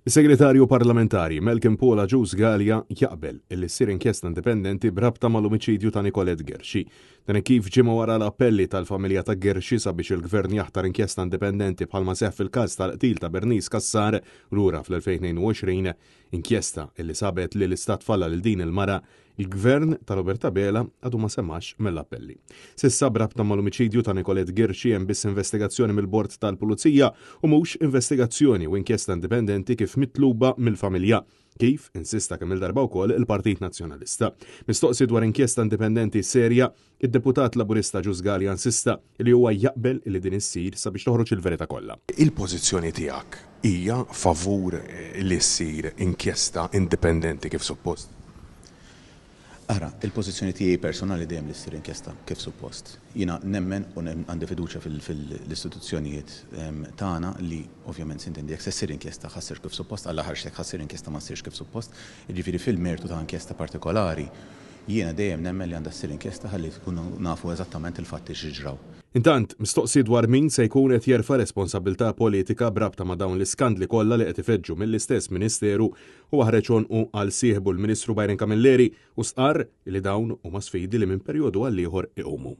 Is-Segretarju Parlamentari Malcolm Paul Agius Galea jaqbel illi ssir inkjesta indipendenti b'rabta mal-omiċidju ta' Nicolette Gherxi. Dan hekk kif ġimgħa wara l-appelli tal-familja ta' Gherxi sabiex il-Gvern jaħtar inkjesta indipendenti bħalma seħħ fil-każ tal-qtil ta' Bernice Cassar lura fl-2022, inkjesta illi sabet li l-Istat falla lil din il-mara, il-Gvern ta' Robert Abela għadu ma semax mill-appelli. S'issa b'rabta mal-omiċidju ta' Nicolette Ghirxi hemm biss investigazzjoni mill-Bord tal-Pulizija u mhux investigazzjoni u inkjesta indipendenti kif mitluba mill-familja, kif insista kemm-il darba wkoll il-Partit Nazzjonalista. Mistoqsi dwar inkjesta indipendenti serja, id-Deputat Laburista Ġuż Galea insista li huwa jaqbel li din issir sabiex toħroġ il-verità kollha. Il-pożizzjoni tiegħek hija favur li ssir inkjesta indipendenti kif suppost? Ara, il-pożizzjoni tiegħi personali dejjem li ssir inkjesta kif suppost. Jiena nemmen u għandi fiduċja fil-istituzzjonijiet tagħna li ovvjament sintendi jekk se ssir inkjesta ħa ssir kif suppost, Alla ħares jekk ħa ssir inkjesta ma ssirx kif suppost. Jiġifieri fil-mertu ta' inkjesta partikolari, jiena dejjem nemmen li għandha ssir inkjesta ħalli nkunu nafu eżattament il-fatti x'ġraw. Intant, mistoqsi dwar min se jkun qed jerfa' responsabbiltà politika b'rabta ma' dawn l-iskandli kollha li qed ifeġġu mill-istess Ministeru, huwa ħareġ għonqu għal sieħbu l-Ministru Byron Camilleri u stqarr li dawn huma sfidi li minn perjodu għall-ieħor iqumu.